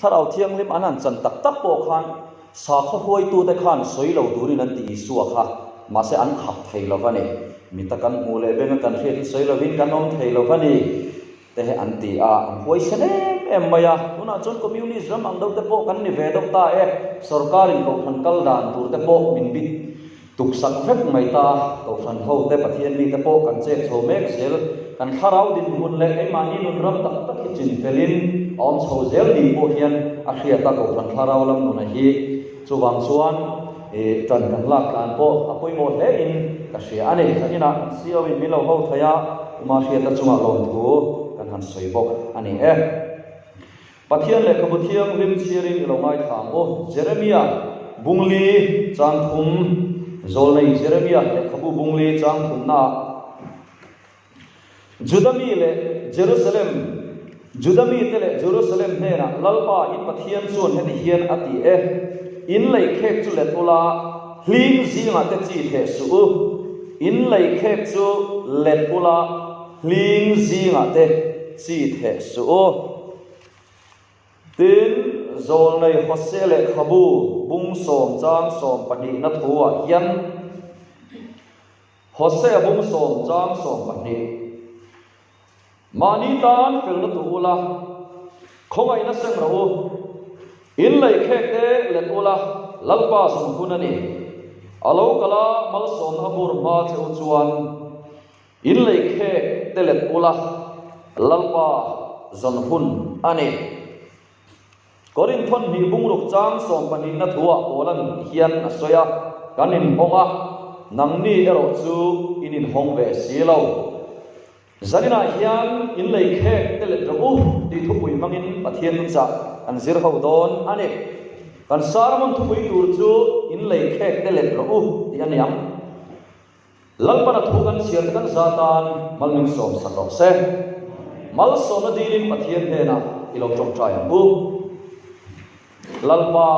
Thlarau Thianghlim an han chan tak tak pawh khan sakhaw huaitute khan sawi lo turin an ti Isua kha, mahse an khap thei lo va ni. Mita kan hmuh leh benga kan hriat hi sawi lovin kan awm thei lo va ni te hi an ti a, an huaisen em em mai a. Tunah chuan Communist ram ang deuh te pawh kan ni ve deuh ta e, sorkarin kohhran kal dan tur te pawh min bit Tuksak vek mai ta, Kohhran ho te, Pathian mite pawh kan chek chho mek zel. Kan thlarau dinhmun leh keimahni nun ram tak tak hi chin felin a awm chho zel ni pawh hian a hriat a, Kohhran thlarau lam nuna hi chuvang chuan ṭan kan lak tlan pawh a pawimawh hle in ka hria a ni. Kan inah CO in min lo ho thei a, Uma hriata chungah lawmthu kan han sawi bawk a ni e. Pathian lehkhabu thianghlim chhiarin i lo ngaithla ang u. Jeremia bungli chang thum, Zawlnei Jeremia lehkhabu bungli chang thumnaah Juda mi leh Jerusalem, Juda mite leh Jerusalem hnenah Lalpa in Pathian chuan heti hian a ti e, In lei khek chu let ula, hling zingah te chi theh suh u. In lei khek chu let ula, Hling zingah te chi theh suh u. Tin, Zawlnei Hosea lehkhabu bung sawm chang sawm pahnihna thuah hian Hosea bung sawm chang 12, Mahni tan felna tu ula, khawngaihna seng rawh u, in lei khek te let ula, Lalpa zawng hun a ni. A lo kal a malsawmna a vur hma che u chuan, In lei khek te let ula, Lalpa zawn hun a ni. Korinthon hnih bungruk chang sawmpahnihna thuah Paulan hian a sawi a, Kan inhawng a, nangni erawh chu in inhawng ve si lo. Zaninah hian in lei khek te let rawh u tih thupui hmangin Pathian thuchah kan zir ho dawn a ni. Kan sermon thupui tur chu in lei khek te let rawh u tih a ni ang. Lalpana thu kan chhiar te kan za tan mal min sawm sak rawh se. Malsawmna dilin Pathian hnenah i lo tawngtai ang u. Lalpa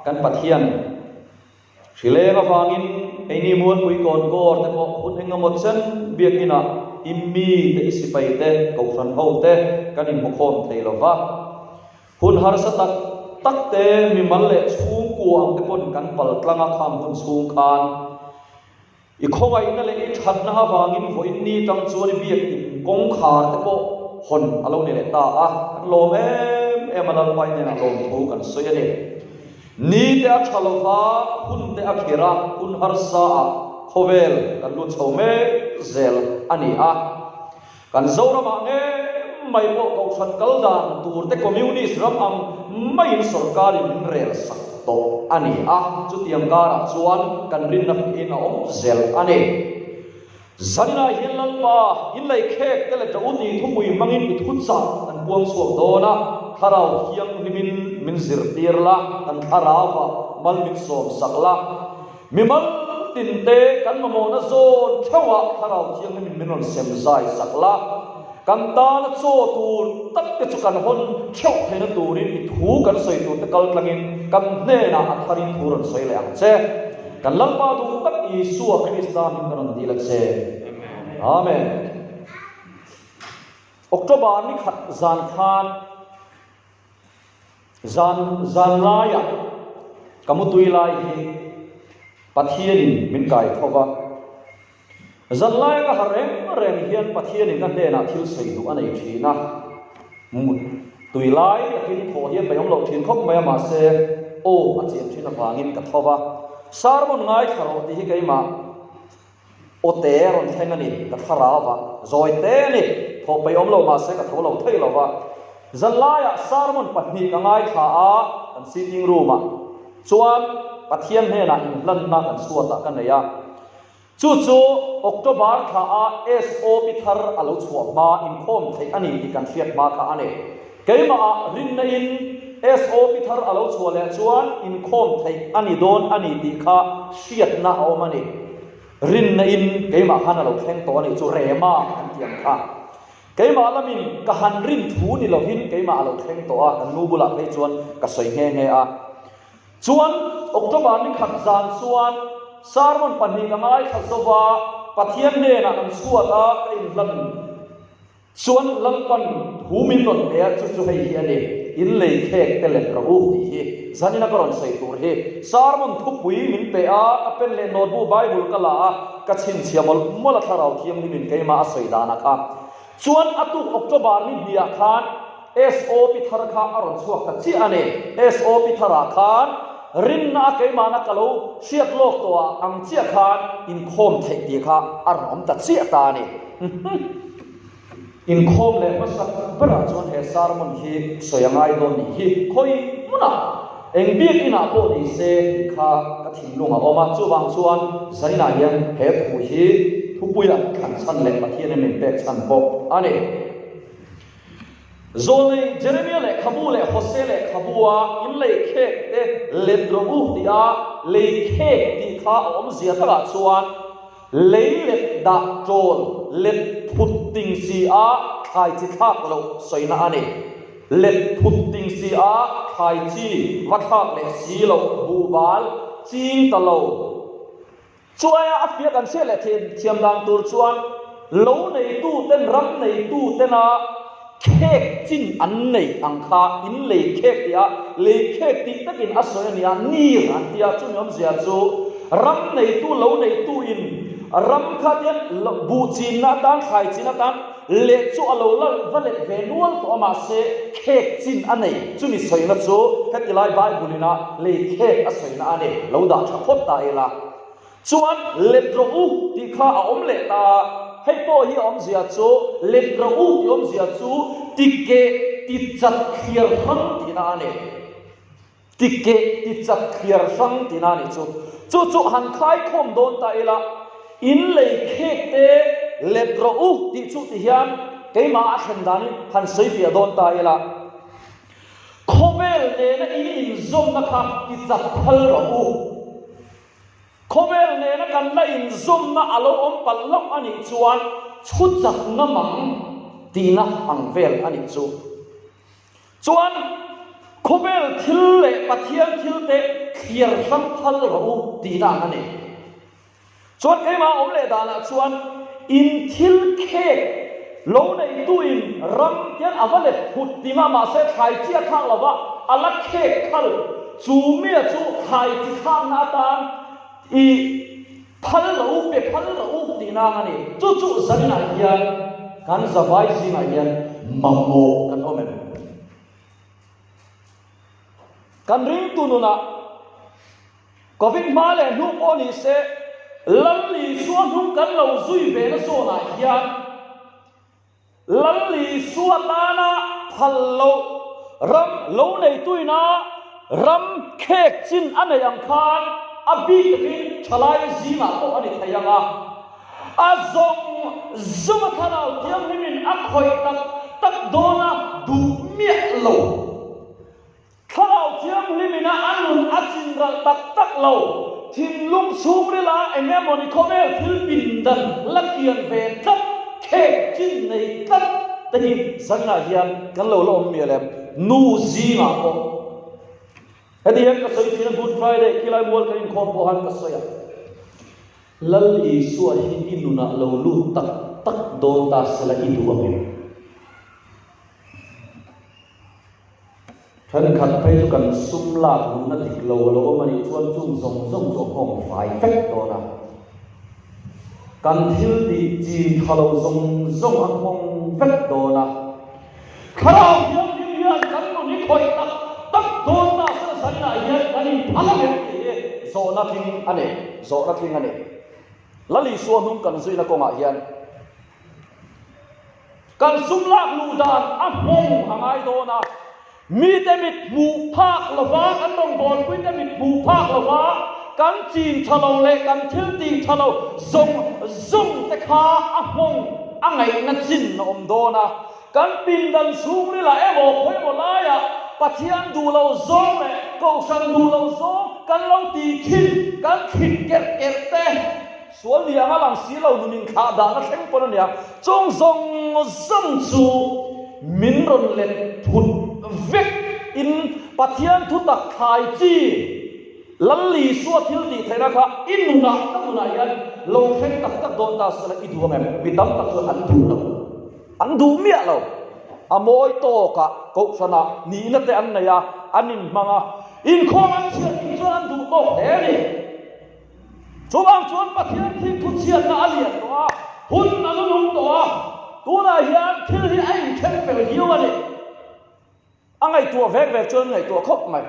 kan Pathian hrileng avangin keini Mualpui Kawnkawr te pawh hun engemaw chen biakinah i mite i sipai te kohhran ho te kan inhmukhawm thei lo va. Hun harsa tak tak te mimal leh chhungkua ang te pawn kan pal tlang a khang hun chhung khan I khawngaihna leh i thatna avangin vawiin ni tang chuan i biakin kawngkhar te pawh hawn a lo ni leh ta a, kan lawm em em a Lalpai hnenah lawmthu kan sawi a ni. Ni te a tha lova, hun te a khir a, hun harsa ah khawvel kan lut chho mek zel a ni a. Kan Zoramah ngei mai pawh Kohhran kal dan tur te Communist ram ang maiin sorkarin min rel sak tawh a ni a, chutiang karah chuan kan rinna fihin a awm zel a ni. Zaninah hian Lalpa inlei khek te leh ṭa u tih thupui hmangin i thuchah kan puang chhuak dawn a, Thlarau Thianghlimin min zirtir la, kan thlarauah mal min sawm sak la. Mimal tinte kan mamawhna zawn theuhah Thlarau Thianghlimin min rawn sem zai sak la, kan tana chaw tur tak te chu kan hawn theuh theihna turin i thu kan sawi tur te kal tlangin kan hnenah a tharin thu rawn sawi leh ang che. Kan Lalpa duh tak Isua Krista hming ka rawn dil a che. Amen. October ni khat zan khan Zan zan laiah ka mutui lai hi Pathianin min kai tho va. Zan laia ka ha reng reng hian Pathianin ka hnenah thil sawi duh a nei thin a. Mutui lai takin thawh hian peihawm loh thin khawp mai a, mahse aw a chian thin avangin ka tho va. Sermon ngaithla rawh tih hi keimah Aw te a rawn thleng a ni, ka thlarau a zawi te a ni, thawh peih awm lo mahse ka tho lo thei lo va. Zanlaiah sermon pahnih ka ngaithla a, kan sitting room ah chuan Pathian hnenah inhlanna kan chhuatah ka nei a. Chu chu October thla a SOP thar a lo chhuah hma inkhawm theih a ni tih kan hriat hma kha a ni. Keimah ah rinna in SOP thar a lo chhuah leh chuan inkhawm theih a ni dawn a ni tih kha hriatna a awm a ni. Rinna in keimah khan a lo thleng tawh a nih chu Rema kan tih ang kha. Keimah lamin ka han rin thu ni lovin keimah a lo thleng tawh a, kan nu bulah phei chuan ka sawi nghe nghe a. Chuan October ni khat zan chuan sermon pahnih ka ngaithla zova Pathian hnenah kan chhuat a ka inhlan Chuan Lalpan thu min rawn pe a, chu chu hei hi a ni. In lei khek te let rawh u tih hi zanina ka rawn sawi tur hi sermon thupui min pe a, ka pen leh notebook Bible ka la a, ka chhinchhiah mawlh mawlh a Thlarau Thianghlimin keimah a sawi danah kha chuan a tuk October ni hniah khan SOP thar kha a rawn chhuak ta chiah a ni. SOP tharah khan rinna a keimahna ka lo hriat lawk tawh ah ang chiah khan inkhawm theih tih kha a rawn awm ta chiah ta a ni. Inkhawm leh hmasak berah chuan he sermon hi sawi a ngai dawn nih hi khawi hmunah eng biak inah pawh ni se tih kha ka thinlung a awm a, chuvang chuan zaninah hian he thu hi thupuia thlan chhan leh Pathianin min pek chhan bawk a ni. Zawlnei Jeremia lehkhabu leh Hosea lehkhabua in lei khek te let rawh u tia lei khek tih kha a awmzia takah chuan lei let dah ṭawl let phut ting si a thlai chi thlak loh sawina a ni. Let phut ting si a thlai chi va thlak leh si loh buhbal ching ta lo. Chuaia a fiah kan hriat leh thiam dan tur chuan lo neitu ten ram neitu tena khek chin an nei ang kha in lei khek tih a, lei khek tih takin a sawi a nia, nir an ti a, chumi awmzia chu ram neitu lo neitu in ram kha tian buh chinna atan thlai chin atan leh chu a lo la va let ve nual tawh a mahse khek chin a nei, chumi sawina chu heti lai Bible ina lei khek a sawina a ni, lo dah tha phawt ta ila. Chuan let rawh u tih kha a awm leh ta a, hei pawh hi a awmzia chu let rawh u tih awmzia chu ti keh ti chat thliar hrang tihna a ni. Ti keh ti chat thliar hrang tihna a nih chu. Chu chu han khaikhawm dawn ta ila, in lei khek te let rawh u tih chu ti hian keimah a thlen danin han sawi fiah dawn ta ila, khawvel nena in inzawmna kha ti chat phal rawh u. Khawvel nena kan la inzawmna a lo awm palh hlauh a nih chuan chhu chakna mang tihna ang vel a nih chu. Chuan khawvel thil leh Pathian thil te thliar hrang phal rawh u tihna ang a ni. Chuan keimah awm leh danah chuan in thil khek lo neituin ram hian a va let phut ti mah mahse thlai chi a thlak lo va, a la khek khal. Chu mia chu thlai chi thlakna atan i phal rawh u, pe phal rawh u tihna ang a ni. Chu chu zaninah hian kan zavai zingah hian mamawh kan awm em? Kan ringtu nunah. Covid hma leh hnu pawh ni se, Lal Isua hnung kan lo zui ve na zawnah hian Lal Isua tana phal loh ram lo neituina ram khek chin a nei ang khan a bik takin thalai zingah pawh a ni thei ang a, a zawng zawng a thlarau thianghlimin a khawih tak tak dawna duh miah lo. Thlarau Thianghlimina a nun a chin ralh tak tak lo. Thinlung chhungrila eng emawni khawvel thil pindan la kian ve tlat, khek chin nei tlat te hi zanah hian kan lo la awm mial em? Nu zingah pawh heti hian ka sawi thin a, Good Friday khilai mual kan inkhawm pawh han ka sawi a, Lal Isua hi i nunah lo lut tak tak dawn ta sela i duh ang em? Thenkhat phei chu kan sum lak luhna dik lo a lo awm a nih chuan chung zawng zawng chu a nghawng fai vek dawn a. Kan thil tih chin tha lo zawng zawng a nghawng vek dawn a. Thlarau Thianghlim hian kan nun hi khawih tak tak dawn ta se zaninah hian kan inphal ang em tih hi zawhna tling a ni, zawhna tling a ni. Lal Isua hnung kan zuina kawngah hian. Kan sum lak luh dan a hmawng a ngai dawn a, mite mit hmuh phak lova, kan rawngbawlpuite mit hmuh phak lova, kan chin tha lo leh kan thil tih tha lo zawng zawng te kha a hmawng a ngaihna chin a awm dawn a. Kan pindan chhungrilah emaw khawimaw laiah Pathian duh lo zawng leh Kohhran duh lo zawng kan lo tih thin, kan thlit kerh kerh te, Sual ni anga lang si lo nun inthlah dahna thleng pawn a nia, chung zawng zawng chu min rawn let phut vek in Pathian thutak thlai chi Lal Isua thil tih theihna kha i nunah ka nunah hian lo thleng tak tak dawn ta sela i duh ang em? Mi tam tak chuan an duh lo, an duh miah lo. A mawi tawkah kohhranah nihna te an nei a, an inhmang a, inkhawm an chhiat tum chuan an duh tawk hle a ni. Chuvang chuan Pathian thingthu chhiatna a lian tawh a, hun a lunung tawh a, tunah hian thil hi a inthen fel hiau a ni. A ngaihtuah vek vek chuan ngaihtuah khawp mai.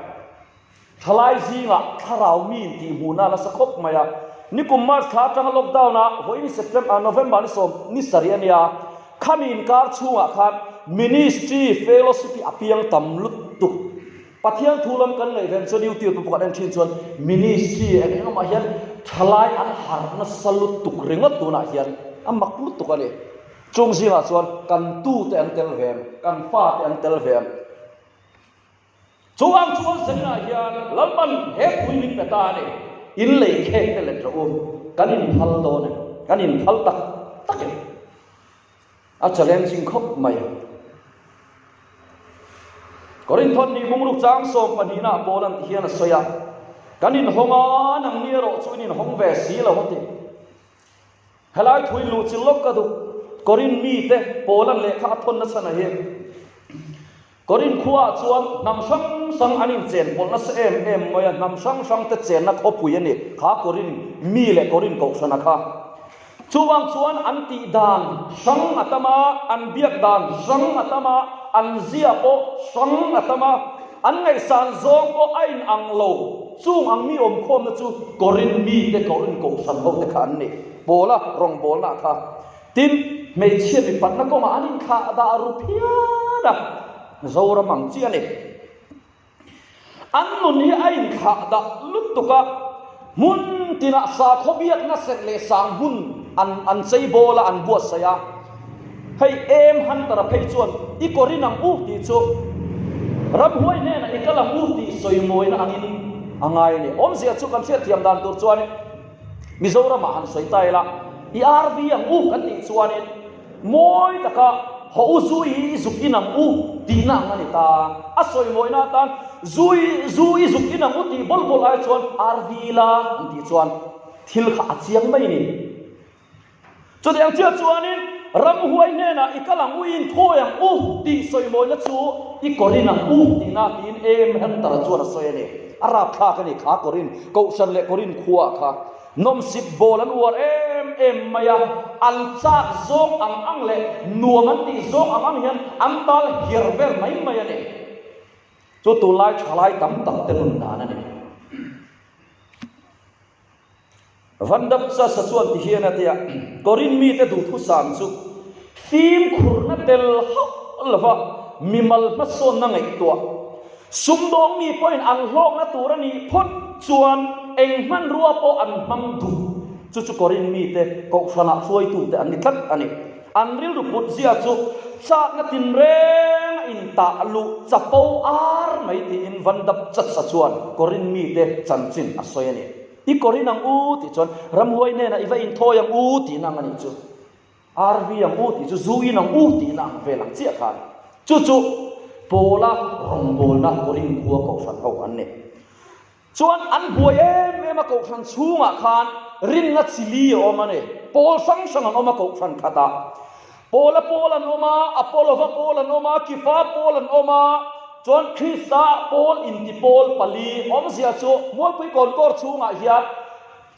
Thalai zingah thlarau mi intih hmuhna a nasa khawp mai a. Nikum March thla atanga lockdown a vawiin September, November ni sawm ni sarih a nia. Khami inkar chhungah khan Ministry Fellowship hi a piang tam lutuk. Pathian thu lam kan ngaihven chuan YouTube pawh kan en thin chuan Ministry eng eng lamah hian thalai an harh nasa lutuk ringawt tunah hian a mak lutuk a ni. Chung zingah chuan kan tute an tel ve ang, kan fate an tel ve ang. Chuvang chuan Zaninah hian Lalpan he pui min pe ta a ni, in lei khek te let rawh u, kan inphal dawn em, kan inphal tak tak em? A challenging khawp mai. Korinthon nih bungruk chang sawm pahnihna Paul an ti hian a sawi a, kan inhawng a, nangni erawh chu in inhawng ve si lo a ti. Helai thui luh chi lawk ka duh. Korin mite Paula'n lehkha a thawn nasa na hi. Korin khuaah chuan hnam hrang hrang an inchen pawlh nasa em em mai a, hnam hrang hrang te chenna khawpui a ni kha Korin mi leh Korin kohhrana kha. Chuvang chuan an tih dan hrang a tam a, an biak dan hrang a tam a, an zia pawh hrang a tam a, an ngaihsan zawng pawh a inang lo. Chung ang mi awmkhawmna chu Korin mite Korin kohhran ho te kha an ni. Pawla rawngbawlna kha. Tin, hmeichhia mipatna kawngah an inthlah dah ru phian a, Zoram ang chiah a ni. An nun hi a inthlah dah lutuk a, hmun tinah sakhaw biakna serh leh sang hmun an an chei bawl a, an buatsaih a. Hei em Hunter-a phei chuan i kawrin ang u tih chu ramhuai hnenah i kal ang u tih sawimawina angin a ngai a ni. Awmzia chu kan hriatthiam dan tur chuanin Mizoramah han sawi ta ila, i RV ang u kan tih chuanin mawi taka haw u zu i i zuk in ang u tihna ang a ni ta. A sawimawina atan zu i zu i zuk in ang u tih bawl bawl ai chuan RV ila an tih chuan thil kha a chiang mai a ni. Chutiang chiah chuanin ramhuai hnenah i kal ang u, i inthawi ang u tih sawimawina chu i kawrin ang u tihna tiin AM Hunter-a chuan a sawi a ni. A rapthlak a ni kha kawrin, Kohhran leh kawrin khuaah kha nawmsip bawl an uar em em mai a, an chak zawng ang ang leh nuam an tih zawng ang ang hian an tal hiar vel mai mai a ni. Chu tunlai thalai tam tak te nun dan a ni. Vandapchasa chuan ti hian a ti a, Korin mite duhthusam chu fimkhurna tel hauh lova mimal hmasawnna ngaihtuah, sumdawng mi pawhin an hlawkna tur a nih phawt chuan eng hmanrua pawh an hmang duh. Chu chu Korin mite kohhranah hruaitute an ni tlat a ni. An rilru put zia chu chakna tinreng a intah luh chapo ar mai tiin Vandapchasa chuan Korin mite chanchin a sawi a ni. I kawrin ang u tih chuan ramhuai hnenah i va inthawi ang u tihna ang a nih chu. RV ang u tih chu zu in ang u tihna ang vel ang chiah kha a ni. Chu chu Pawla rawngbawlna Korin khua kohhran ho an ni. Chuan an buai em em a kohhran chhungah khan rinna chi li a awm a ni. Pawl hrang hrang an awm a kohhran khatah. Pawla pawl an awm a, Apolova pawl an awm a, Kifa pawl an awm a, chuan Krista pawl inti pawl pali awmzia chu Mualpui Kawnkawr chhungah hian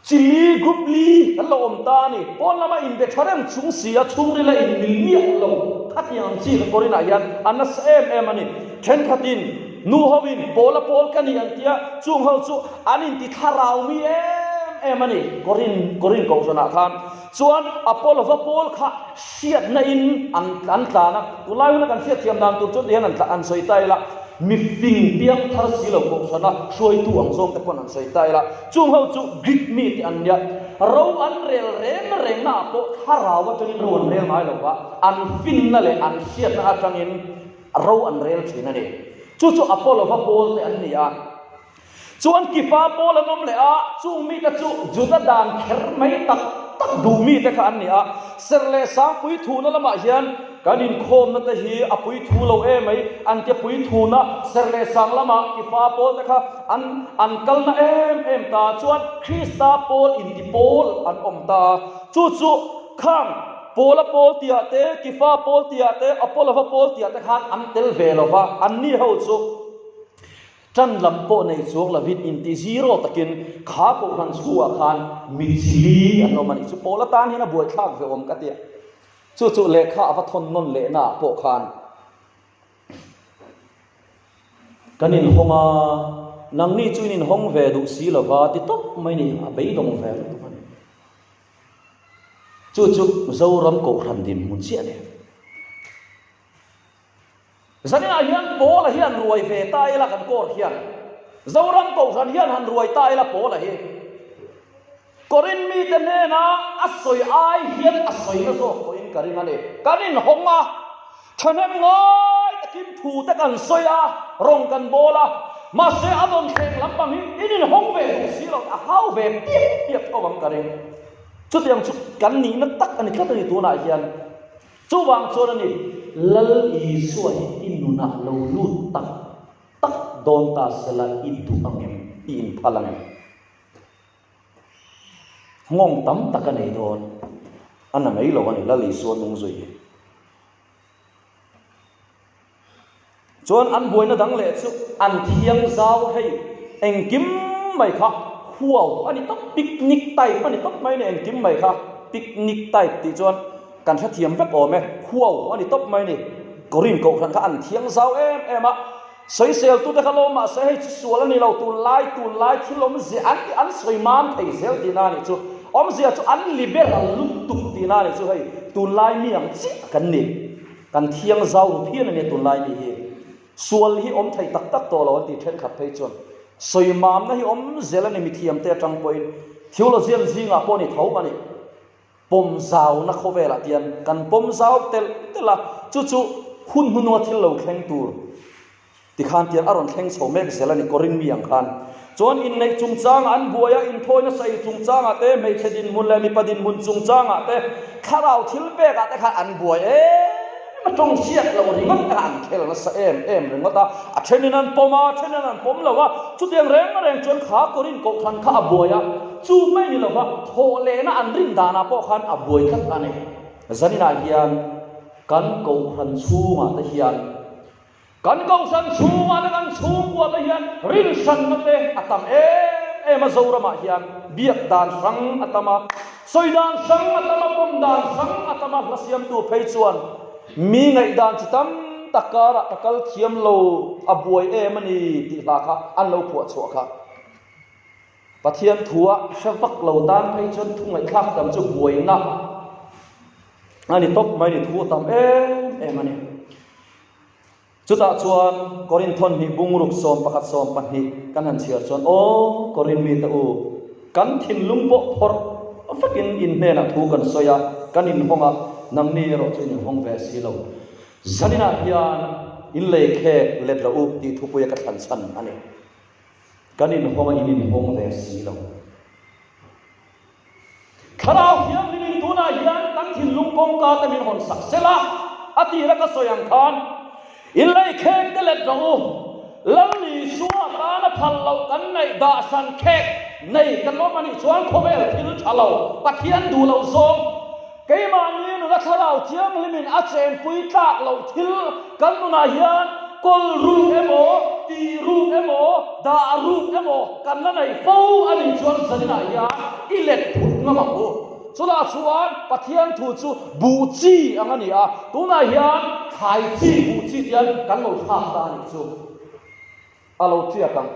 chi li, group li, kan lo awm ta a ni. Pawn lama inbe tha reng chung si a, chhungrila inmil miah lo khatiang ang chi ka kawrinah hian a nasa em em a ni. Thenkhatin nu hoin Pawla pawl ka ni an ti a, chung ho chu an inti thlarau mi em em a ni, Korin Korin kohhranah khan. Chuan Apollo-va pawl kha hriatna in an an tlan a, tunlai huna kan hriatthiam dan tur chuan tihian an an sawi ta ila, mifing piang thar si lo kohhrana hruaitu ang zawng te pawn an sawi ta ila, chung ho chu Greek mi te an nia, ro an rel reng reng naah pawh thlarau atangin ro an rel ngai lo va, an finna leh an hriatna atangin ro an rel thin a ni. Chu chu Apollo-va pawl te an ni a. Chuan Kifa pawl an awm leh a, chung mite chu Juda dan kher mai tak tak duh mite kha an ni a. Serh leh Sangpui thuna lamah hian kan inkhawmna te hi a pui thu lo em mai, an ke pui thuna serh leh sang lamah Kifa pawl te kha an an kalna em em ta. Chuan Krista pawl inti pawl an awm ta. Chu chu khang. Paula pawl tihah te, Kifa pawl tihah te, Apolova pawl tihah te khan an tel ve lo va, anni ho chu ṭan lam pawh nei chuang lovin inti zero takin kha kohhran chhungah khan mi chili an awm a nih chu. Paula tan hian a buaithlak ve awm ka ti a, chu chu lehkha a va thawn nawn lehnaah pawh khan Kan inhawng a, nangni chu in inhawng ve duh si lo va ti tawp mai ni, a beidawng ve lutuk a ni. Chu chu Zoram Kohhran dinhmun chiah a ni. Zaninah hian Paula hi han ruai ve ta ila kan court hian, Zoram Kohhran hian han ruai ta ila Paula hi. Korin mite hnena a sawi ai hian a sawi na zawk pawhin ka ring a ni. Kan inhawng a, thahnem ngai takin thu te kan sawi a, rawng kan bawl a, mahse a dawn thleng lampang hi in inhawng ve duh si lo, a hau ve piap piap tho ang ka ring. Chutiang chu kan nihna tak a ni tlat a ni tunah hian. Chuvang chuan a ni, Lal Isua hi i nunah lo lut tak tak dawn ta sela i duh ang em? I inphal ang em? Nghawng tam tak a nei dawn. A na mai lo a ni, Lal Isua nung zui hi. Chuan an buaina dang leh chu an thiang zau hei engkim mai kha huau a ni tawp, picnic type a ni tawp mai a ni engkim mai kha picnic type tih chuan kan hrethiam vek awm e, huau a ni tawp mai a ni. Korin kohhran kha an thiang zau em em a. Sawiseltute kha lo mahse hei chu sual a ni lo, tunlai tunlai thil awmzia an tih an sawi mam thei zel tihna a nih chu. Awmzia chu an liberal lutuk tihna a nih chu hei tunlai mi ang chiah kan ni. Kan thiang zau ru phian a nia tunlai mi hi. Sual hi awm thei tak tak tawh lo an tih thenkhat phei chuan sawi mamna hi awm zel a ni mithiamte atang pawhin theologian zingah pawh a ni tho a ni. Pawm zauna khawvelah tian kan pawm zau telh telh a, chu chu hun hnununga thil lo thleng tur tikhan tian a rawn thleng chho mek zel a ni, Korin mi ang khan. Chuan inneih chungchangah an buai a, inthawi nasa ei chungchangah te, hmeichhe dinhmun leh mipa dinhmun chungchangah te, thlarau thil pekah te khan an buai em a, tawng hriat loh ringawt kha an khel nasa em em ringawt a, a thenin an pawm a, a thenin an pawm lo a, chutiang reng reng chuan kha Korin kohhran kha a buai a. Chu mai ni lova thawh lehna an rin danah pawh khan a buai tlat a ni. Zaninah hian kan kohhran chhungah te hian, kan kohhran chhungah te kan chhungkua te hian rinhranna te a tam em em a, Zoramah hian biak dan hrang a tam a, sawi dan hrang a tam a, pawm dan hrang a tam a, hla siamtu phei chuan mi ngaihdan chi tam tak karah ka kal thiam lo, a buai em a ni tih hla kha an lo phuah chhuah kha. Pathian thua hre vak lo tan phei chuan thu ngaihthlak tam chu buaina a ni tawp mai ni, thu a tam em em a ni. Chutah chuan Korinthon hnih bungruk 11 12 kan han chhiar chuan Aw Korin mite u, kan thinlung pawh phawrh vekin in hnenah thu kan sawi a, kan inhawng a, nangni erawh chu in inhawng ve si lo. Zaninah hian in lei khek let rawh u tih thupuia ka thlan chhan a ni. Kan inhawng a in inhawng ve si lo. Thlarau Thianghlimin tunah hian kan thinlung kawngka te min hawn sak sel a, a tira ka sawi ang khan, In lei khek te let rawh u, Lal Isua tana phal loh kan ngaih dah hran khek nei kan awm a nih chuan khawvel thil tha lo, Pathian duh loh zawng, Keimahni nuna Thlarau Thianghlimin a chenpui tlak loh thil kan nunah hian kawl ruk emaw, tih ruk emaw, dah ruk emaw kan la nei fo a nih chuan zaninah hian i let phut ngam ang u. Chutah chuan Pathian thu chu buh chi ang a ni a, tunah hian thlai chi buh chi tian kan lo thlak ta a nih chu. A lo chiak ang.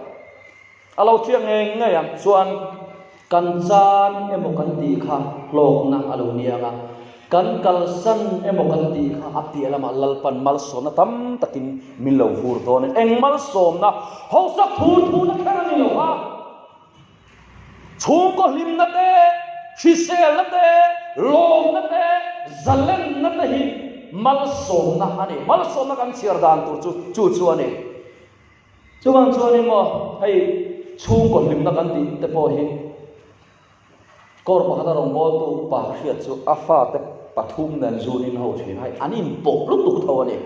A lo chiak ngei ngei ang. Chuan kan chan emaw kan tih kha hlawkna a lo ni ang a, kan kalsan emaw kan tih kha a piah lamah Lalpan malsawmna tam takin min lo vur dawn a ni. Eng malsawmna? Hausa thu thuna kher a ni lo va. Chhungkaw hlimna te, hriselna te, lawmna te, zalenna te hi malsawmna a ni. Malsawmna kan chhiar dan tur chu chu chu a ni. Chuvang chuan emaw hei chhungkaw hlimna kan tih te pawh hi kawr pakhata rawngbawltu upa hriat chu a fate pathum nen zun in ho thin a, hei an inpawh lutuk tho a ni.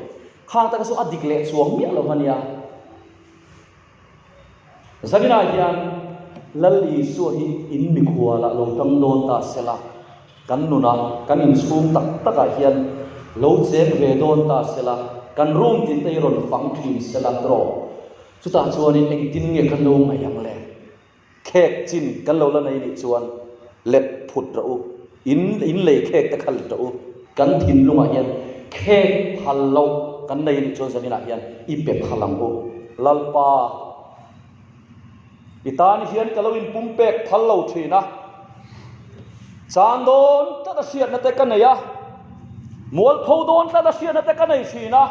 Khang taka chu a dik leh chuang miah lo a nia. Zaninah hian Lal Isua hi in mikhualah lo tang dawn ta se la. Kan nunah, kan inchhung tak takah hian lo cheng ve dawn ta sela, kan room tin te hi rawn fang thin sela tawh. Chutah chuanin engtin nge kan lo ngaih ang le? Khek chin kan lo la nei nih chuan let phut rawh u, in in lei khek te kha let rawh u. Kan thinlungah hian khek phal loh kan nei nih chuan zaninah hian i pe phal ang u. Lalpa, i tan hian ka lo inpumpek phal lo thin a, chan dawn tlat a hriatna te ka nei a, mualpho dawn tlat a hriatna te ka nei thin a,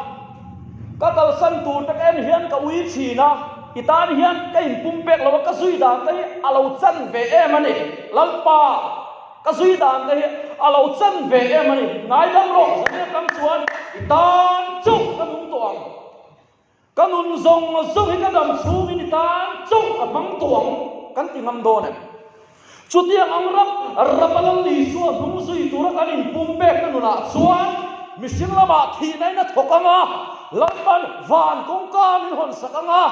Ka kalsan tur te ka en hian ka ui thin a, i tan hian ka inpumpek lo a, ka zui dan te hi a lo chan ve em a ni. Lalpa, ka zui dan te hi a lo chan ve em a ni. Ngaidam rawh, zan atang chuan i tan chauh ka nung tawh ang. Ka nun zawng zawng hi ka dam chhungin i tan chauh ka hmang tawh ang, kan ti ngam dawn em? Chutiang ang ram rama Lal Isua hnung zui tura kan inpumpekna nunah chuan mihring lamah thihna in a thawk ang a, Lalpan van kawngka min hawn sak ang a,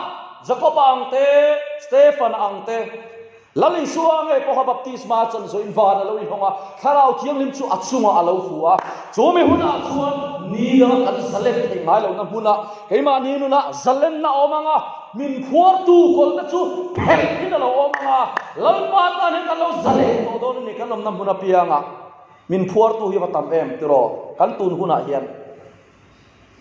Jakoba ang te, Stefan ang te, Lal Isua ngei pawha baptisma a chan zawhin van a lo inhawng a, Thlarau Thianghlim chu a chungah a lo fu a. Chu mi hunah chuan ni danga kan zalen theih ngai lohna hmunah keimahni nunah zalenna a awm ang a, Min phuartu kawlhna chu phelhin a lo awm ang a, Lalpa tan hian kan lo zalen tawh dawn a ni, kan awmna hmun apianga min phuartu hi a va tam em tiraw? Kan tun hunah hian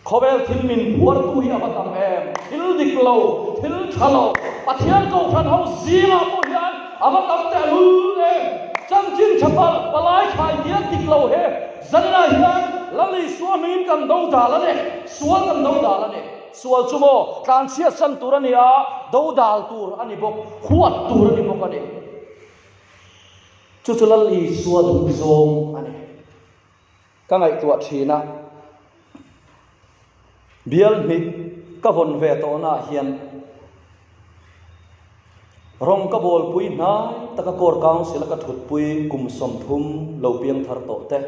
khawvel thil min phuartu hi a va tam em? Thil dik lo, thil tha lo, Pathian Kohhran ho zingah pawh hian a va tam teh lul em? Chanchin tha palh, palai thlai dial dik lo he zaninah hian Lal Isua hmingin kan do dal a ni, sual kan do dal a ni. Sual chu maw tlanchhiat san tur a ni a, dodal tur a ni bawk, huat tur a ni bawk a ni. Chu chu Lal Isua duh zawng a ni. Ka ngaihtuah thin a, bial hnih ka vawn ve tawhnaah hian rawng ka bawlpui hnai taka Core Council a ka thutpui kum 30 lo piangthar tawh te,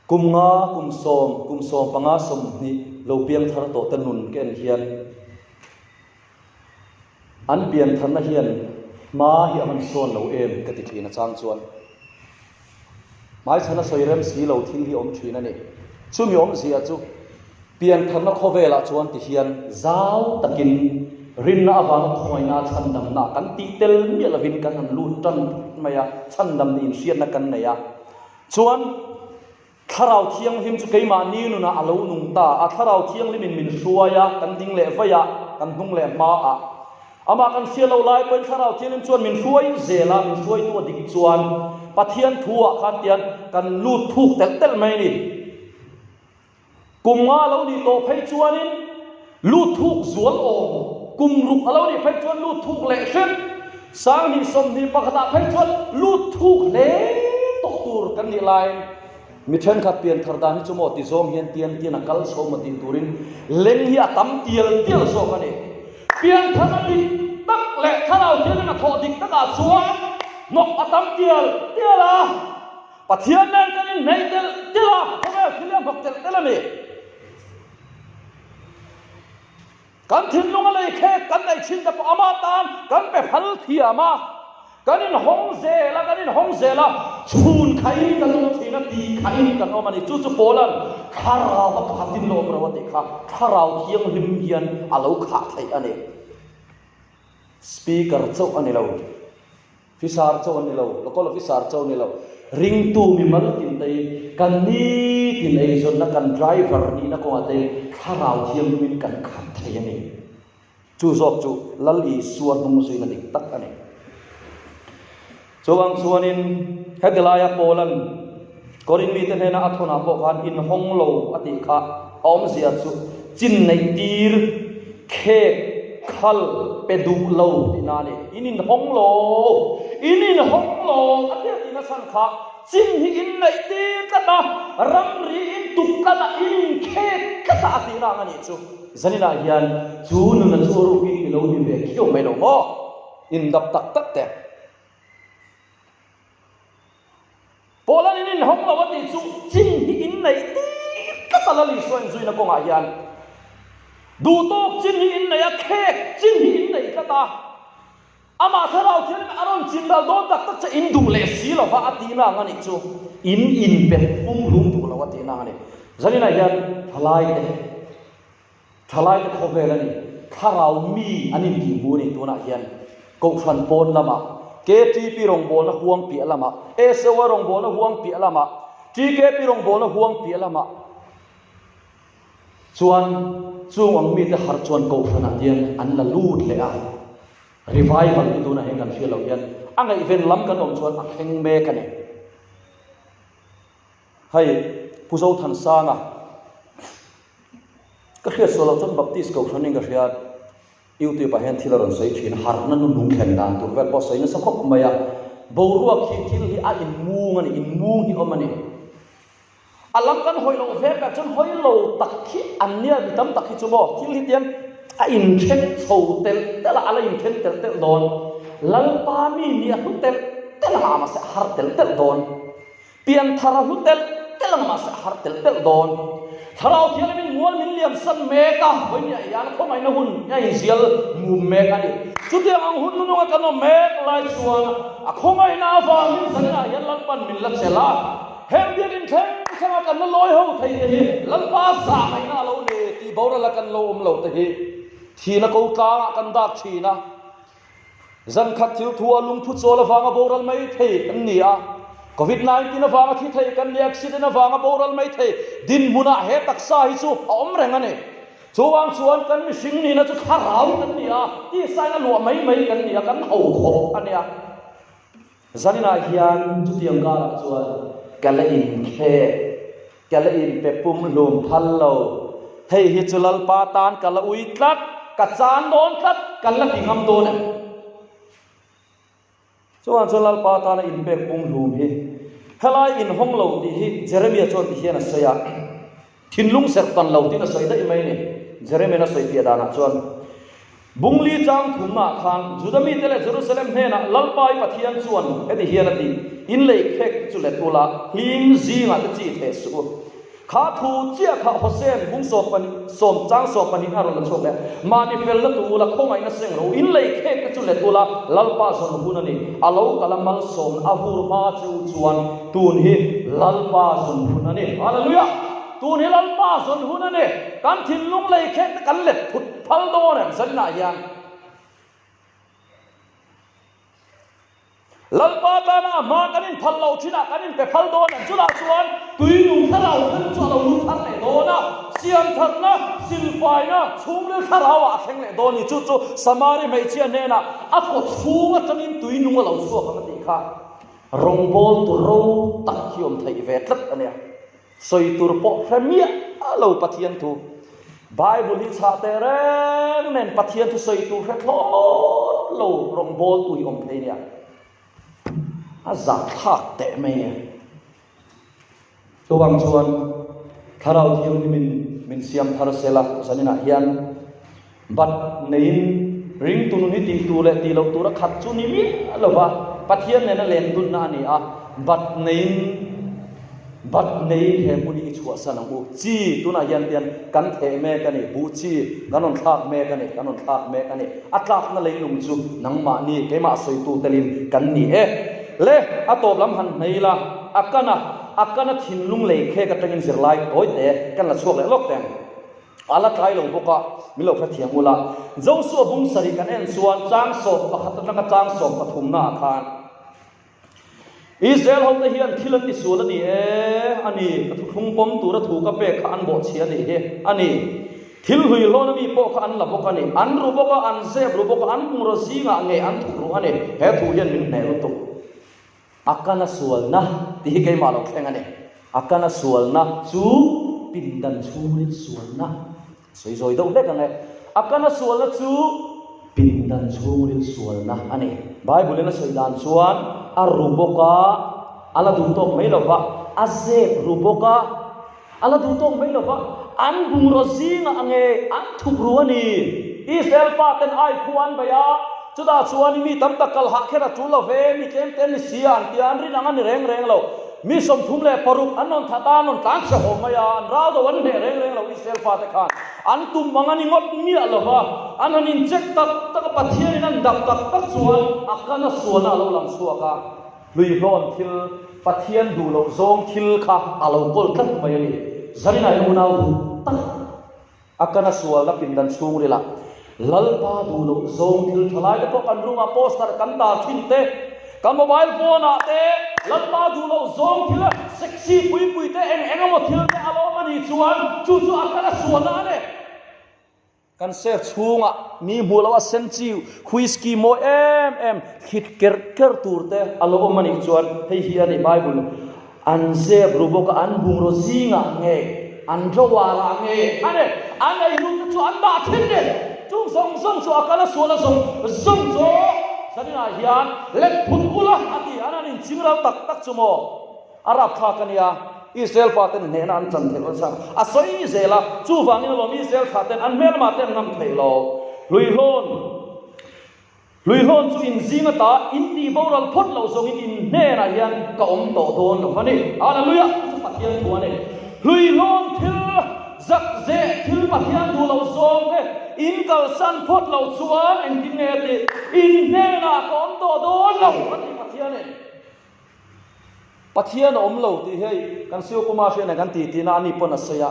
Kum nga, kum sawm, kum 15, 20 lo piang thar tawh te nun ka en hian an pian tharna hian hma hi a han sawn lo em ka ti thin a chang chuan hmaichhana sawi rem si lo thil hi awm thin a ni. Chumi awmzia chu pian tharna khawvelah chuan ti hian zau takin rinna avanga khawngaihna chhandamna kan tih tel miah lovin kan han lut tan mai a, chhandam nih inhriatna kan nei a. Chuan, Thlarau Thianghlim chu keimahni nunah a lo nung ta a, Thlarau Thianghlimin min hruai a, kan ding leh vaih a, kan hnung leh hma a. Amah kan hria lo lai pawhin Thlarau Thianghlim chuan min hruai zel a, min hruaitu a dik chuan Pathian thuah khan tian kan lut thuk telh telh mai a ni. Kum nga a lo nih tawh phei chuanin lut thuk zual awm, kum ruk a lo nih phei chuan lut thuk leh hrep, 2021 ah phei chuan lut thuk hle tawh tur kan nih laiin mi thenkhat pian thar dan hi chu maw ti zawng hian tian tian a kal chho maw tih turin leng hi a tam tial tial zawk a ni. Pian thar a dik tak leh thlarau thianghlim a thawh dik takah chuan hnawk a tam tial tial a. Pathian nen kan inhneih telh telh a, khawvel thil hi a hnawk telh telh a ni. Kan thinlung a lei khek kan neih thin te pawh ama tan kan pe phal thiam a, kan inhawng zel a, kan inhawng zel a, chhun khaihin kan awm thin a, ti khaihin kan awm a ni. Chu chu Paula'n thlarau a khatin lo awm ro a tih kha, thlarau thianghlim hian a lo khah theih a ni. Speaker chauh a ni lo. Officer chauh an ni lo, local officer chauh an ni lo, ringtu mimal tin te hi kan nitin eizawnna kan driver nihna kawngah te thlarau thianghlimin kan khat thei a ni. Chu zawk chu Lal Isua hnung zuina dik tak a ni. Chuvang chuanin heti laia Paula'n Korin mite hnena a thawnah pawh khan inhawng lo a tih kha a awmzia chu chin neih tir, khek, khal, pe duh lo tihna a ni. In inhawng lo, in inhawng lo a tia tihna chhan kha chin hi in neih tir tlat a, ramri in tuk tlat a, in inkhek tlat a a tihna ang a nih chu. Zaninah hian chu nuna chu rukin i lo ni ve khiau mai lo maw? Indap tak tak teh. Paula'n in inhawng lo a tih chu chin hi in neih tir tlat a Lal Isua inzuina kawngah hian duhtawk chin hi in nei a, khek chin hi in nei tlat a. Amah Thlarau Thianghlim a rawn chinral dawn tak tak che in duh leh si lo va a tihna ang a nih chu. In inpet pumhlum duh lo a tihna ang a ni. Zaninah hian thalaite, thalaite khawvel a ni, thlarau mi an intih hmu a ni tunah hian Kohhran pawn lamah, KTP rawngbawlna huang piah lamah, SOA rawngbawlna huang piah lamah, TKP rawngbawlna huang piah lamah, Chuan chung ang mite harh chuan Kohhranah hian an la lut leh a, revival hi tunah hian kan hria loh hian a ngaihven lam kan awm chuan a thleng mek a ni. Hei Pu Zothansanga ka hriat sual loh chuan Baptist Kohhranin ka hria YouTube ah hian thil a rawn sawi thin a, harhna nu nung thlen dan tur vel pawh a sawi nasa khawp mai a, boruak hi thil hi a inmung a ni, inmung hi awm a ni. A lam kan hawi loh vek ah chuan hawi lo tak hi an nia mi tam tak hi chu maw thil hi tiang a inthen chho telh telh a, a la inthen telh telh dawn. Lalpa mi nih a hlu telh telh ang a mahse a har telh telh dawn. Pianthar a hlu telh telh ang a mahse a har telh telh dawn. Thlarau Thianghlimin mual min liam san mek a, hawi nia hian khawngaihna hun a inzial mum mek a ni. Chutiang ang hun nununga kan awm mek lai chuan a khawngaihna avangin zaninah hian Lalpan min la chelh a. Heng biakinn thleng thlenga kan la lawi ho thei te hi Lalpa zah ngaihna a lo ni tih borala kan lo awm lo te hi thihna ko tlangah kan dak thin a. Zan khat thil thu a lungphu chawl avanga boral mai thei kan ni a, Covid 19 avanga thi thei kan ni, accident avanga boral mai thei dinhmunah he taksa hi chu a awm reng a ni. Chuvang chuan kan mihring nihna chu thlarau kan ni a, tisain a luah mai mai kan ni a, kan ho khawp a nia. Zaninah hian chutiang karah chuan ka la inkhek, ka la inpe pumhlum phal lo. Hei hi chu Lalpa tan ka la ui tlat, ka chan dawn tlat, kan la ti ngam dawn em? Chuvang chuan Lalpa tana inpek pumhlum hi helai inhawng lo tih hi Jeremia chuan ti hian a sawi a. Thinlung serh tan lo tiin a sawi daih mai a ni. Jeremian a sawi fiah danah chuan, Bungli chang thumnaah khan Juda mite leh Jerusalem hnenah Lalpa i Pathian chuan heti hian a ti, In lei khek te chu let ula, hling zingah te chi theh suh u. Kha thu chiah kha Hosean bung sawm chang 12 a rawn la chhuak leh a, Mahni felna tu ula, khawngaihna seng ro, in lei khek te chu let ula, Lalpa zawn hun a ni. A lo kal a malsawmna a vur hma che u chuan tun hi Lalpa zawn hun a ni. Hallelujah! Tun hi Lalpa zawn hun a ni. Kan thinlung lei khek te kan let phut phal dawn em zaninah hian? Lalpa tana a hma kan inphal loh thinah kan inpe phal dawn em? Chutah chuan tui nung thlarau thil chu a lo lut thar leh dawn a, siamthatna, silfaina, chhungril thlarauah a thleng leh dawn a ni. Chu chu Samari hmeichhia hnenah a kaw chhung atangin tui nung a lo chhuak ang a tih kha rawngbawltu ro tak hi awm theih ve tlat a nia. Sawi tur pawh hre miah lo Pathian thu. Bible hi chhah teh reng nen Pathian thu sawi tur hre thlawt lo rawngbawltu hi awm thei nia. A zahthlak teh mai nia. Chuvang chuan Thlarau Thianghlimin min siam thar sela zaninah hian Bat neiin ringtu nun hi tih tur leh tih loh tur a khat chu ni miah lo va, Pathian nena len dunna a ni a, bat neiin bat neiin he hmun hi i chhuahsan ang u. Chi tunah hian tian kan theh mek a ni, buh chi kan rawn thlak mek a ni, kan rawn thlak mek a ni. A tlakna leilung chu nangmahni keimah sawitu telin kan ni e. Le, a tawp lam han hnei la, a kana a kana thinlung lei khek atangin zirlai tawi te kan la chhuak leh lawk teng. A la tlai lo bawk a, min lo hrethiam ula. Joshua bung sarih kan en chuan chang 11 atanga chang 13 naah khan Israel hote hian thil an tisual a ni e, a ni, ka thuthlung pawm tura thu ka pek kha an bawhchhia a nih hi, a ni. Thil hlui hlawn ami pawh kha an la bawk a ni. An ru bawk a, an zep ru bawk a, an bungraw zingah ngei an thup ru a ni. He thu hian min hneh lutuk. A kana sualna tih hi keimah lo thleng a ni. A kana sualna chu pindan chhungin sualna sawi zawi deuh hlek ang e. A kana sualna chu pindan chhungin sualna a ni. Bible-in a sawi dan chuan a ru bawk a, a la duh tawk mai lo va, a zep ru bawk a, A la duh tawk mai lo va, an bungraw zingah nge an thup ru a ni. Israel faten ai khu an bei a, chutah chuan mi tam tak kal hah kher a tul lo ve, mi tlem te an ni si a an ti a, an rin ang a ni reng reng lo. Mi 36 an rawn that a, an rawn tlan chhe haw mai a, an ral do an hneh reng reng lo Israel fate khan. An tum ang a ni ngawt miah lo va, an han incheck tak tak a, Pathianin an. han dap tak tak chuan a kana sualna a lo lang chhuak a, hluihlawn thil, Pathian duh loh zawng thil kha a lo kawl tlat mai a ni. Zarinah hian unau duh tak a kana sualna pindan chhungrilah Lalpa duh loh zawng thil tha lai te pawh kan room ah poster kan tar thin te, kan mobile phone ah te Lalpa duh loh zawng thil sexy pui pui te eng eng emaw thil te a lo awm a nih chuan chu chu a kana sualna a ni. Kan safe chhungah mi hmuh loh a sen chi whisky mawi em em thlit kerh kerh tur te a lo awm a nih chuan hei hi a ni Bible an zep ru bawk a, an bungraw zingah nge an drawer ah nge a ni an ei ru te chu an dah thin ni. Chung zawng zawng chu a kal a sual a zawng zawng chu zaninah hian let phut ula a ti an han inchingral tak tak chu maw. A rapthlak a nia, Israel faten hnehna an chan theih nasa a sawi zel a, chuvangin alawm Israel thlaten an hmelma te an ngam theih lo. Hluihlawn Hluihlawn chu in zing ata in tih boral phawt loh zawngin in hnenah hian ka awm tawh dawn lo va ni. Hallelujah! Chu chu Pathian thu a ni. Hluihlawn thil zak zeh thil Pathian duh loh zawng te in kalsan phawt loh chuan engtin nge a tih? In hnenah ka awm tawh dawn lo a ti Pathianin. Pathian a awm lo tih hei kan Siu Kumar hriatna kan ti tihna a ni pawn a sawi a,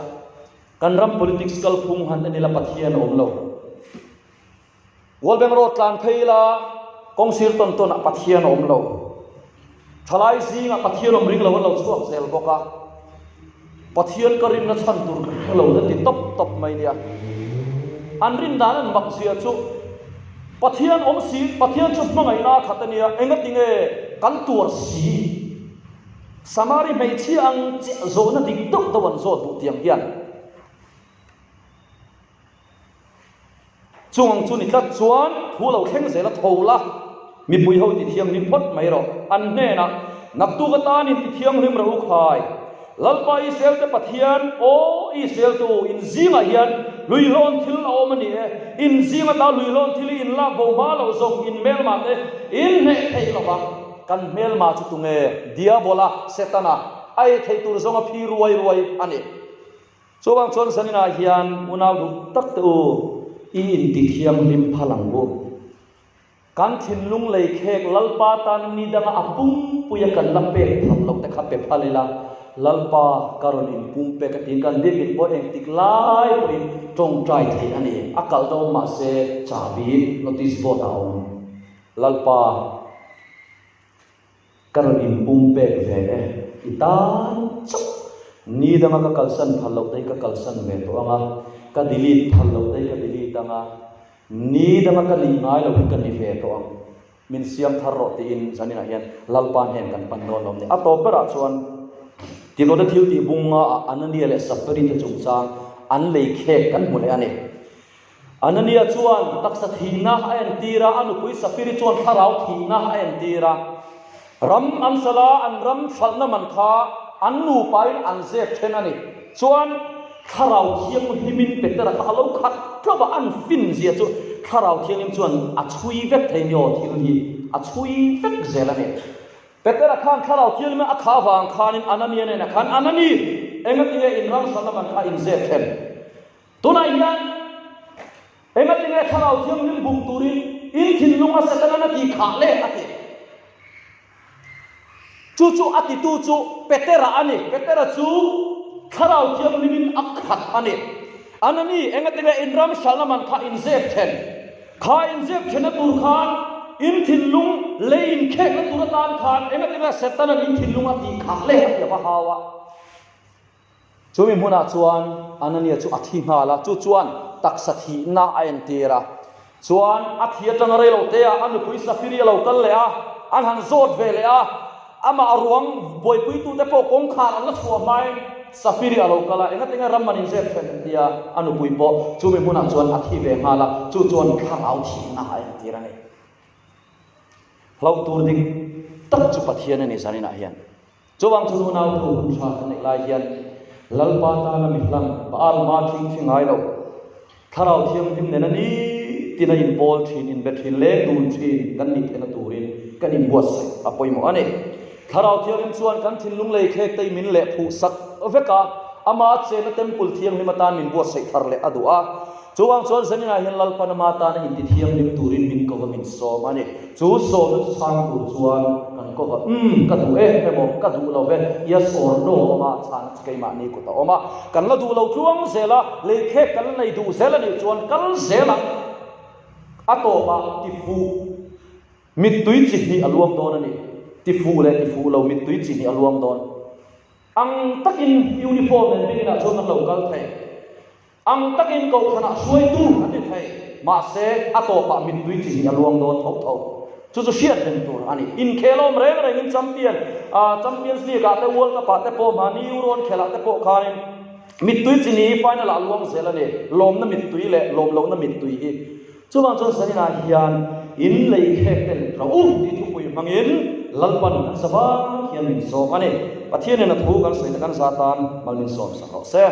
kan ram politics kalphung han en ila Pathian a awm lo. World Bank Road tlan phei ila kawng sir tawn tawn ah Pathian a awm lo. Thalai zingah Pathian awm ring lo an lo chhuak zel bawk a, Pathian ka rinna chhan tur ka hre lo na ti tawp tawp mai nia. An rin dan an mak zia chu Pathian awm si, Pathian chu hmangaihna a khat a nia, engati nge kan tuar si? Samari hmeichhia ang chiah zawhna dik deuh deuh an zawt duh tiang hian. Chung ang chu ni tlat chuan thu lo thleng zel a tho la, mipui ho tithianghlim phawt mai rawh. An hnenah, Naktuk atanin tithianghlim rawh u khai. Lalpa Israel te Pathian, aw Israel tu, in zingah hian hluihlawn thil a awm a ni e. In zing ata hluihlawn thil hi in lak bo hma loh zawng in hmelmah te in hneh theih lo vang. Kan hmelmah chu tunge? Diabola, Setana, a ei theih tur zawnga phi ruai ruai a ni. Chuvang chuan zaninah hian unau duh tak te u, i intithianghlim phal ang u. Kan thinlung lei khek Lalpa tan ni danga a pumpuia kan la pek phal loh te kha pe phal ila, Lalpa ka rawn inpumpek a tiin kan biakin pawh engtik lai pawhin tawngtai theih a ni. A kalh dawn mahse chahbi notice board ah a awm. Lalpa. Ka rawn inpumpek ve e, i tan chauh. Ni danga ka kalsan phal loh te hi ka kalsan ve tawh ang a, ka delete phal loh te hi ka delete ang a, ni danga ka nih ngai loh hi ka ni ve tawh ang. Min siam thar rawh tiin zaninah hian Lalpa hnen kan pan dawn lo a ni. A tawp berah chuan Tinote thil tih bunga ah Anania leh Safiri te chungchang an lei khek kan hmu leh a ni. Anania chuan taksa thihna a entir a, a nupui Safiri chuan thlarau thihna a entir a. Ram an hralh a, an ram hralhna man kha an nupain an zep then a ni. Chuan Thlarau Thianghlimin Petera kha a lo khat tlauh a, an fin zia chu Thlarau Thianghlim chuan a chhui vek thei ni aw, thil hi a chhui vek zel a ni. Petera khan Thlarau Thianghlim a kha avang khanin Anania hnenah khan, Anani, engatinge in ram hralhna man kha in zep then? Tunah hian engatinge Thlarau Thianghlim bum turin in thinlunga Setanan a tih khah le a ti. Chu chu a titu chu Petera a ni. Petera chu Thlarau Thianghlimin a khat a ni. Anani, engatinge in ram hralhna man kha in zep then? Kha in zep thenna tur khan in thinlung lei inkhekna tur atan khan engatinge Setanan in thinlung a tih khah le a ti a va hau a. Chumi hmunah chuan Anania chu a thi nghal a, chu chuan taksa thihna a entir a. Chuan a thi atanga rei lo te ah a nupui Safiri a lo kal leh a, an han zawt ve leh a, amah ruang buaipuitute pawh kawngkhar an la chhuah hmain Safiri a lo kal a, engatinge ram an inzep then an ti a, a nupui pawh chumi hmunah chuan a thi ve nghal a, chu chuan thlarau thihna a entir a ni. Hlauh tur dik tak chu Pathian a ni zaninah hian. Chuvang chu nunau thu hun tha kan neih lai hian Lalpa tana mi hlang Baal hma thing thi ngai lo, Thlarau Thianghlim nena nitin a inpawl thin, inbe thin leh dun thin kan nih theihna turin kan inbuatsaih a pawimawh a ni. Thlarau Thianghlim chuan kan thinlung lei khek te min leh phuh sak vek a, ama chenna Temple Thianghlim atan min buatsaih thar leh a duh a. Chuvang chuan zaninah hian Lalpa nama tana intithianghlim turin min ko. kova min sawm a ni. Chu sawmna chu chhang tur chuan kan kova, Umm, ka duh e emaw, ka duh lo ve, yes or no a awm a, chhana chu keimahni kut a awm a. Kan la duh lo tluang zel a, leikhek kan la nei duh zel a nih chuan kal zel ang. A tawpah tifuh mittui chi hnih a luang dawn a ni. Tifuh leh tifuh lo mittui chi hnih a luang dawn. Ang takin uniform nen biakinah chuan kan lo kal thei. Ang takin kohhranah hruaitu an ni thei. Mahse, a tawpah mittui chi hnih a luang dawn tho tho. Chu chu hriat reng tur a ni. Inkhel awm reng rengin champion, Champions League-ah te, World Cup-ah te pawh, mahni Euro an khelh ah te pawh khanin mittui chi hnih hi final-ah a luang zel a ni. Lawmna mittui leh lawmlohna mittui hi. Chuvang chuan Zaninah hian in lei khek te leh rawh u tih thupui hmangin Lalpan kan sa vang hian min sawm a ni. Pathianin a thu kan sawi ta kan za tan mal min sawm sak rawh se.